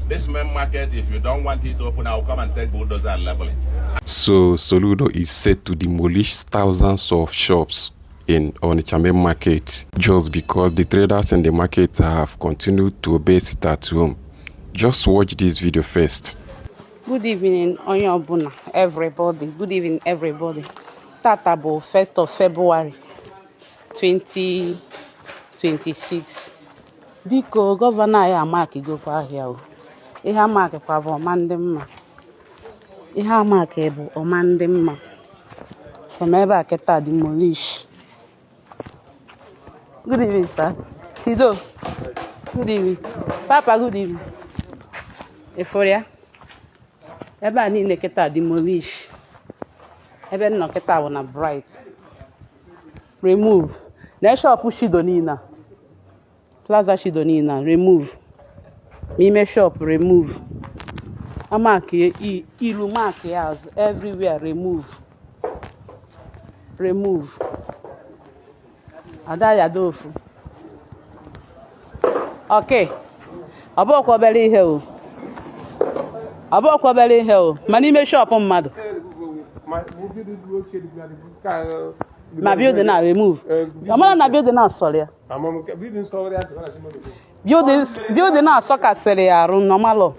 This main market, if you don't want it open, I will come and take bulldozer and level it. So Soludo is set to demolish thousands of shops in Onitcha main market just because the traders in the market have continued to obey sit at home. Just watch this video first. Good evening, onye ọbụla, everybody. Good evening, everybody. Tata bụ 1st of February 2026. Biko, gọvanọ anyị amakigokwa ahịa o. Ihe amakikwa bụ ọma ndị mma. Ihe amaki bụ ọma ndị mma. From ebe a kịta, demolish. Good evening, sir. Sido. Good evening. Papa, good evening. Ịfụrụ ya? Ebe a niile kịta, demolish. Ebe m nọ kịta bụ na Bright. Remove na shop Shido niile a. Plaza Shido niile a, remove. N'ime shop, remove. Amaki ilu, maki ya azụ, everywhere remove, remove. Ada ya ofu. Okay, ọ bụghịkwa obere ihe o, ọ bụghịkwa obere ihe o, ma n'ime shop mmadụ ma building a, remove. Ọ mara na building a sọrọ ya, building a sọkasịrị ya arụ normalụ.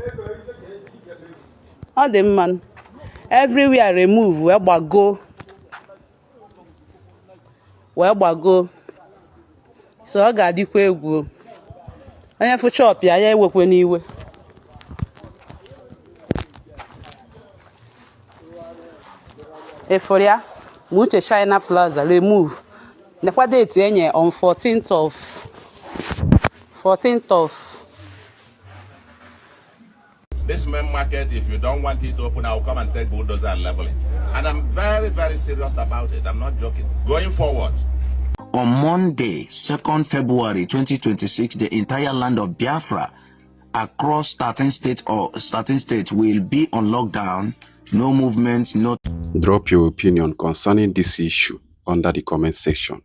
Ọ dị mma. Everywhere remove, wee gbago, wee gbago. So ọ ga-adịkwa egwu. Onye fụ shop ya, ya ewekwe n'iwe. Ịfụrụ ya? Ma Uche China Plaza, remove. Nekwa date enye on 14th of This main market, if you don't want it open, I will come and take bulldozer and level it. And I'm very, very serious about it. I'm not joking. Going forward, On Monday, 2nd February 2026, the entire land of Biafra across 13 states or 13 states will be on lockdown. No movement, no Drop your opinion concerning this issue under the comment section.